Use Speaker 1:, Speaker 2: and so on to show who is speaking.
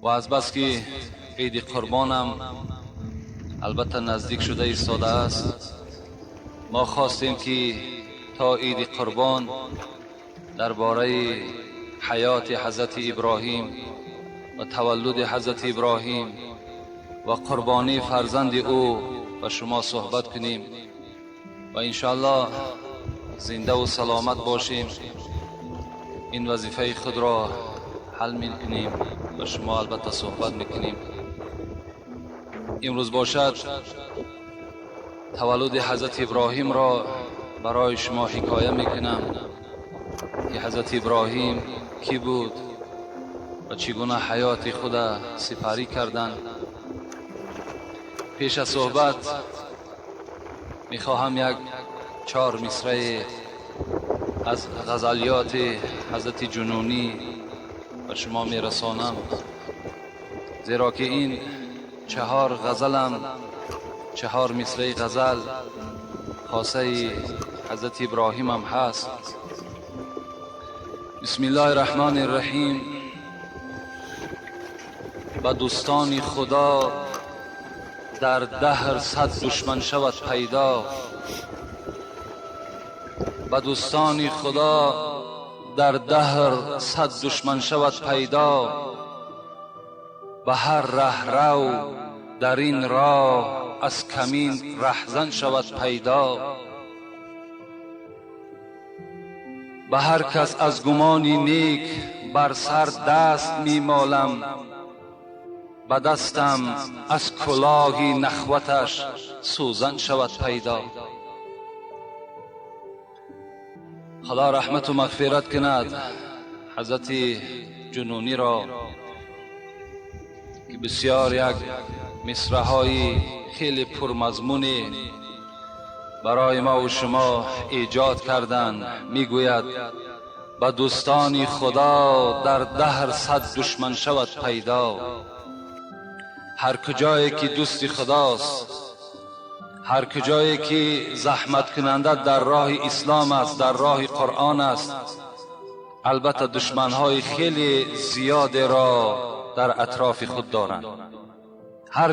Speaker 1: Ва аз бас ки Иди Қурбонам албатта наздик шуда истодааст, мо хостем ки то Иди Қурбон дар бораи ҳаёти Ҳазрати Иброҳим ва таваллуди Ҳазрати Иброҳим ва қурбонии фарзанди ӯ ба шумо суҳбат кунем ва иншоаллоҳ зинда ва саломат бошем, ин вазифаи худро ҳал мекунем ва шумо албатта суҳбат мекунем. Имрӯз бошад, таваллуди Ҳазрати Иброҳимро барои шумо ҳикоя мекунам, ки Ҳазрати Иброҳим кӣ буд ва чӣ гуна ҳаёти худа сипарӣ карданд. Пеш аз суҳбат мехоҳам як чор мисрае аз ғазалиёти Ҳазрати Ҷунунӣ ба шумо мерасонам, зеро ки ин чаҳор ғазалам, чаҳор мисраи ғазал хосаи Ҳазрати Иброҳимам ҳаст. Бисмиллоҳи раҳмони раҳим. Ба дӯстони Худо дар даҳр сад душман шавад пайдо, ба дӯстони Худо дар даҳр сад душман шавад пайдо, ба ҳар раҳрав дар ин роҳ аз камин раҳзан шавад пайдо, ба ҳар кас аз гумони нек бар сар даст мемолам, ба дастам аз кулоҳи нахваташ сӯзан шавад пайдо. Худо раҳмату мағфират кунад Ҳазрати Ҷунуниро, ки бисёр як мисраҳои хеле пурмазмуне барои мо ва шумо эҷод карданд. Мегӯяд: ба дӯстони Худо дар даҳр сад душман шавад пайдо. Ҳар куҷое ки дӯсти Худост, ҳар куҷое ки заҳматкунанда дар роҳи ислом аст, дар роҳи Қуръон аст, албатта душманҳои хеле зиёдеро дар атрофи худ доранд. Ҳар